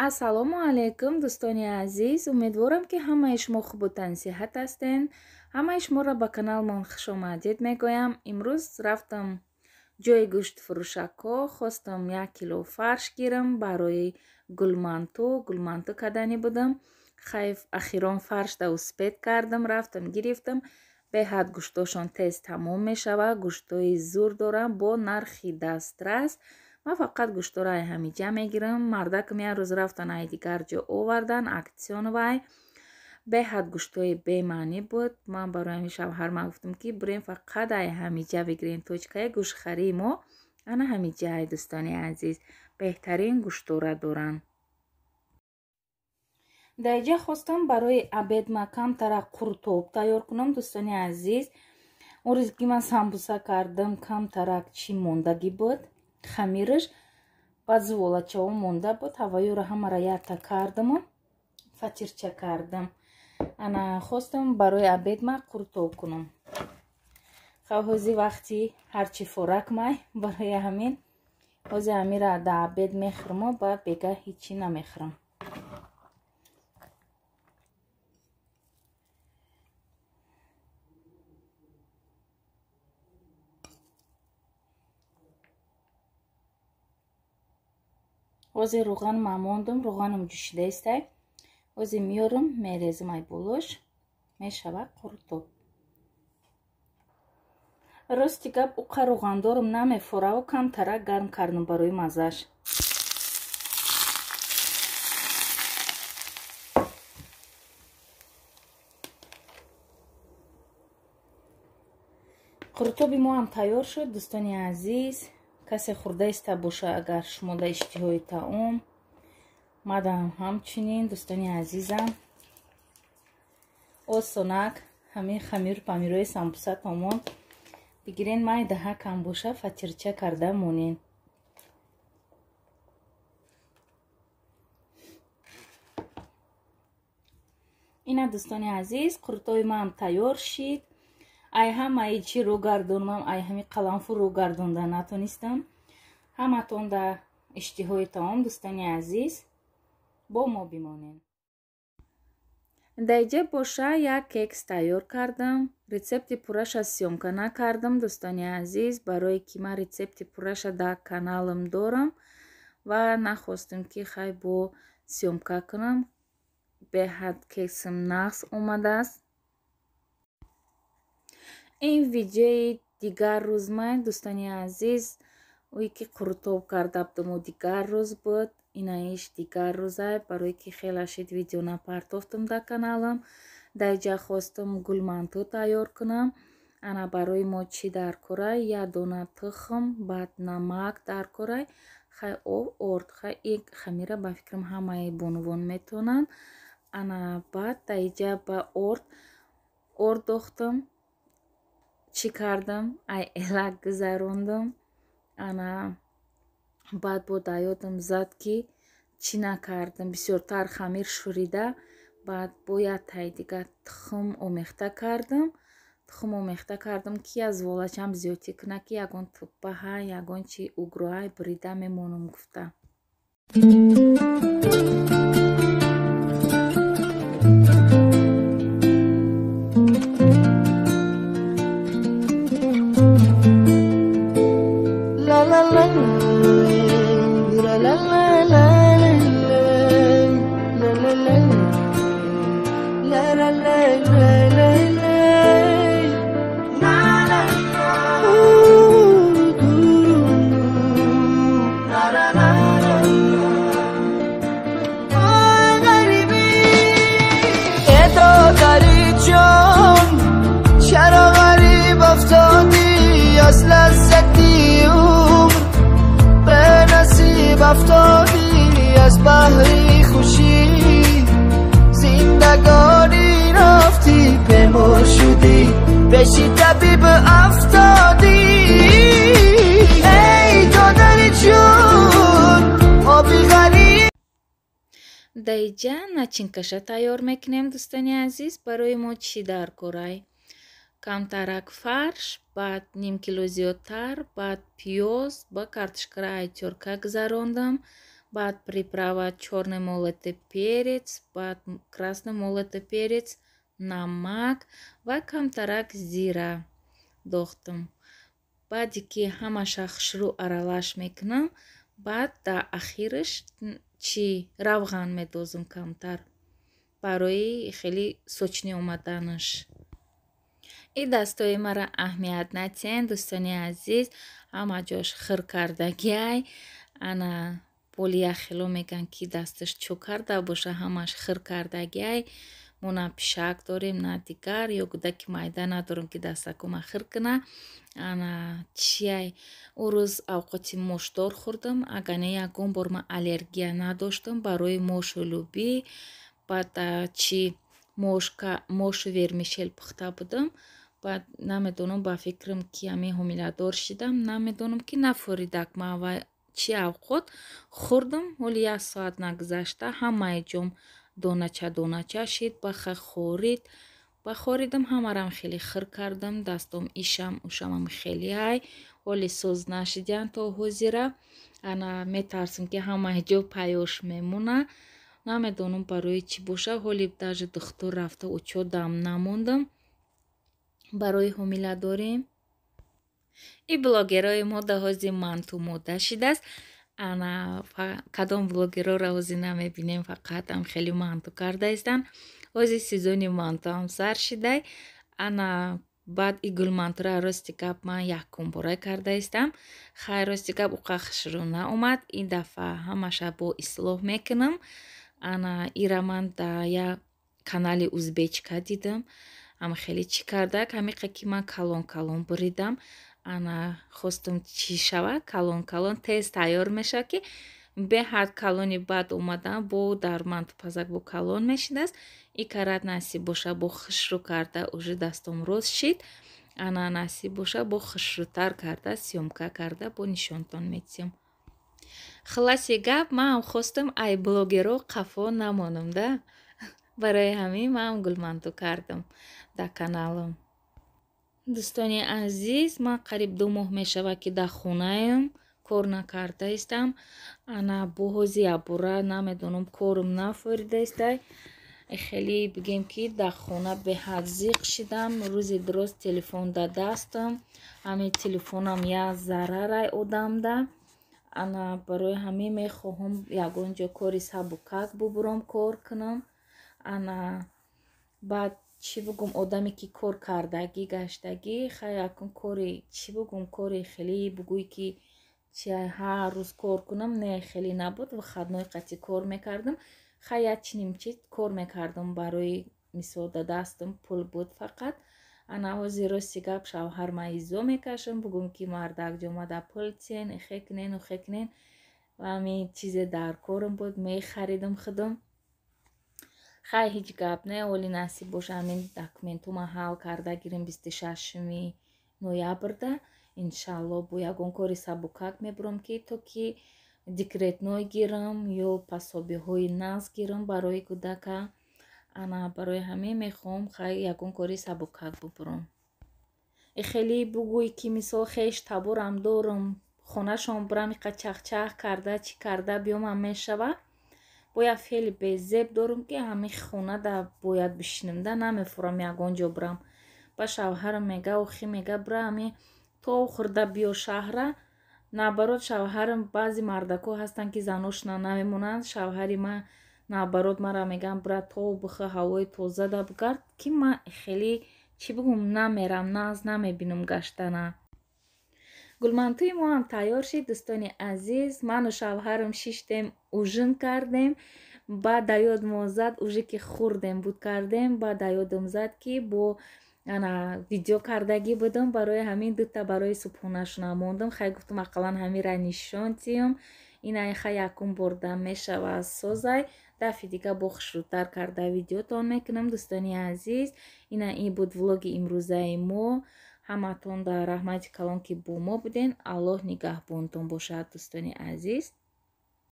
Ассалому алайкум, дӯстони азиз. Умедворам, ки ҳамаи шумо хубу тансиҳат ҳастен. Ҳамаи шуморо ба каналмон хушомадед мегӯям. Имрӯз рафтам ҷои гӯштфурӯшакҳо, хостам 1 кило фарш гирам барои гулманту. Гулманту кардани будам. Хайф, ахирон фаршда успеть кардам, рафтам гирифтам. Беҳад гӯштошон тез тамом мешавад, гӯштҳои зур дорам бо нархи дастрас. Ман фақат гӯштҳоро ай ҳамиҷа мегирам. Мардакам як рӯз рафтан, ай дигар ҷо овардан, акционвай. Беҳад гӯштҳои бемаънӣ буд. Ман барои ҳамин шавҳарман гуфтам, ки бурем, фақат ай ҳамиҷа бигирем. Точкаи гӯштхарии мо ана ҳамиҷаи, дӯстони азиз, беҳтарин гӯштора доранд. Дар инҷа хостам барои обед ма камтара қуртоб тайёр кунам, дӯстони азиз. Он рӯзе ки ман самбуса кардам, камтарак чӣ мондагӣ буд, хамираш, баъд зуволачаҳо монда буд. Ҳавоёро ҳамаро якта кардаму фатирча кардам. Ана хостам барои обед ма қуртоб кунам. Хав, ҳози вақти ҳарчи форак май, барои ҳамин ҳози ҳамира дар обед мехӯрму баъд бега ҳичӣ намехӯрам. Ҳозир рӯғанма мондум, рӯғанам ҷӯшида истай. Ҳозир меёрам, мерезам ай болош, мешавад қуртоб. Рости гап, уқа рӯғандорам намефораву камтарак гарм кардам барои маззаш. Қуртоби мо ҳам тайёр шуд, дӯстони азиз. Касе хӯрда иста боша, агар шумо да иштиҳои таом, мадам ҳамчунин, дӯстони азизам. Осонак ҳамин хамиру памирои самбуса томон бигирен, майдаҳа кам боша, фатирча карда монен. Ина, дӯстони азиз, қуртоби маам тайёр шид. Ай ҳамаи чӣ рӯ гардонам, ай ҳами қаламфур рӯ гардонда натонистам. Ҳаматон да иштиҳои таом, дӯстони азиз, бо мо бимонед. Дар инҷа боша як кекс тайёр кардам. Рецепти пурраша съёмка накардам, дӯстони азиз, барое ки ман рецепти пурраша дар каналам дорам ва нахостам, ки хай бо съёмка кунам. Беҳад кексам нағз омадааст. Ин видеои дигар рӯз май, дӯстони азиз. Ое ки қурутоб карда будаму дигар рӯз буд, инаиш дигар рӯзай, барое ки хеле шид видео напартофтам дар каналам. Дар инҷа хостам гулманту тайёр кунам. Ана барои мо чӣ дар корай? Як дона тухм, баъд намак дар корай, хай об, орд. Хай, ин хамира ба фикрам ҳамаи бонувон метавонанд. Ана баъд дар инҷа ба орд дохтам, чӣ кардам, ай элак гузарондам. Ана баъд бо дар ёдам зад, ки чӣ накардам, бисёртар хамир шӯрида. Баъд бо як таи дигар тухм омехта кардам, тухм омехта кардам, ки аз волачам зиёдтӣ кунад, ки ягон туппаҳа, ягон чи угроҳай бурида мемонам гуфта. La la la la la la la la la la la la la la la la la la جان، چرا غریب افتادی؟ از لذتی عمر به نصیب افتادی، از بحری خوشی زندگانی رفتی، بیمار شدی، پیشی طبیب افتادی. ای دادر جون آبی غریب. Дар инҷа начинкаша тайёр мекунем, дӯстони азиз. Барои мо чӣ дар корай? Камтарак фарш, баъд ним кило зиёдтар, баъд пиёз, ба картошкара ай тёрка гузарондам. Баъд приправа чёрный молотый перец, баъд красный молотый перец, намак ва камтарак зира дохтам. Баъде ки ҳамаша хушрӯ аралаш мекунам, баъд дар ахираш чӣ равған медозам камтар барои хеле сочный омаданаш. И дастои маро аҳамият натиҳен, дӯстони азиз, ҳама ҷош хир кардагиай. Ана боли яхело мегӯянд, ки дасташ чӯ карда боша, ҳамаш хир кардагиай. Мо на пишак дорем, на дигар, ё гудаки майда надорем, ки дастакома хир куна. Ана чиай, ӯ рӯз авқоти мошдор хӯрдам, агар не ягон бор ман аллергия надоштам барои мошу лӯбӣ. Баъд чӣ мошу вермишел пухта будам. Баъд намедонам, ба фикрам, ки ҳамин ҳомиладор шидам, намедонам, ки нафоридак ман ва чӣ авқот хӯрдам. Ҳоли як соат нагузашта ҳамаи ҷом донача донача шид, баха хорид, ба хоридам, ҳамарам хеле хир кардам, дастом ишам ушамам хеле ай ҳоли соз нашидиян то ҳозира. Ана метарсам, ки ҳамаи ҷо паёш мемона. Намедонам, барои чӣ боша, ҳоли даже духтур рафта учётам намондам барои ҳомиладорем. И блогерои мо да ҳози манту мода шидааст. Ана кадом блогерора ҳозир намебинем, фақат ам хеле манту кардаистанд. Ҳози сезони мантуам сар шидай. Ана баъд и гулмантура, рости гап, ман якумбора кардаистам. Хай, рости гап, уқа хушрӯ наомад. Ин дафъа ҳамаша бо ислоҳ мекунам. Ана ира ман да як канали узбечка дидам, ама хеле чӣ кардак, ҳамиқа ки ман калон калон буридам. Ана хостум чӣ шавад, калон калон тез тайёр мешавад, ки беҳад калони баъд омадан бо дар мантупазак бо калон мешидааст. И карат насиб боша, бо хушрӯ карда уже дастом рост шид. Ана насиб боша, бо хушрӯтар карда съёмка карда бо нишонтон метиҳам. Хулоси гап, манам хостам ай блогеро қафо намонам да, барои ҳамин манам гулманту кардам дар каналам. Дӯстони азиз, ман қариб 2 моҳ мешавад, ки дар хонаам кор накардаистам. Ана бо ҳози якбора намедонам, корум нафоридаистай. Хеле бигем, ки дар хона беҳад зиқ шидам. Рӯзи дуроз телефон дар дастам, ҳамин телефонам як зарарай одамда. Ана барои ҳамин мехоҳам ягон ҷо кори сабукак бубурам, кор кунам. Ана баъд чӣ бугум, одаме ки кор кардагӣ гаштагӣ, хай, акун кори чӣ бугум, кори хеле бугӯй, ки чи ҳар рӯз кор кунам, не, хеле набуд. Выходной қатӣ кор мекардам. Хай, як чинимчи кор мекардам, барои мисол да дастам пул буд фақат. Ана ҳозир, рости гап, шавҳар ма изо мекашам, бугум, ки мардак ҷомада пул тиен, ихе кунен, ухе кунен, ва ҳамин чизе дар корам буд, мехаридам худам. Хай, ҳеҷ гап не, оли насиб боша, ҳамин документума ҳал карда гирем 26-уми ноябрда, иншалло, бо ягон кори сабукак мебурам, ки то ки декретной гирам ё пособиҳои наз гирам барои кӯдака. Ана барои ҳамин мехоҳам, хай, ягон кори сабукак бубурам. Хеле бугӯй, ки мисол хеш таборам дорам, хонашон бурам, иқа чахчах карда, чӣ карда биёмам мешава. Бо як феъли безеб дорам, ки ҳамин хона да бояд бишинам да, намефурам ягон ҷо бурам. Ба шавҳарам мега, охи, мега, бура ҳамин то хӯрда биё шаҳра. Наоборот, шавҳарам, баъзе мардако ҳастанд, ки заношона намемонанд, шавҳари ман наоборот мара мегӯянд, бура то бихӯ, ҳавои тоза да бигард, ки ман хеле чӣ бигӯм, намерам, нағз намебинам гаштана. Гулмантуи мо ҳам тайёр шид, дӯстони азиз. Ману шавҳарам шиштем, ужин кардем. Баъд да ёдмон зад, уже ки хӯрдем, буд кардем, баъд да ёдам зад, ки бо ана видео кардагӣ будам, барои ҳамин дута барои субҳонашона мондам. Хай, гуфтам, ақаллан ҳамира нишон тиём. Ина хай, якум борда мешава созай, дафъи дига бо хушрӯтар карда видеотон мекунам, дӯстони азиз. Ина ин буд влоги имрӯзаи мо. Ҳаматон дар раҳмати калон, ки бо мо буден. Аллоҳ нигаҳбонтон бошад, дӯстони азиз.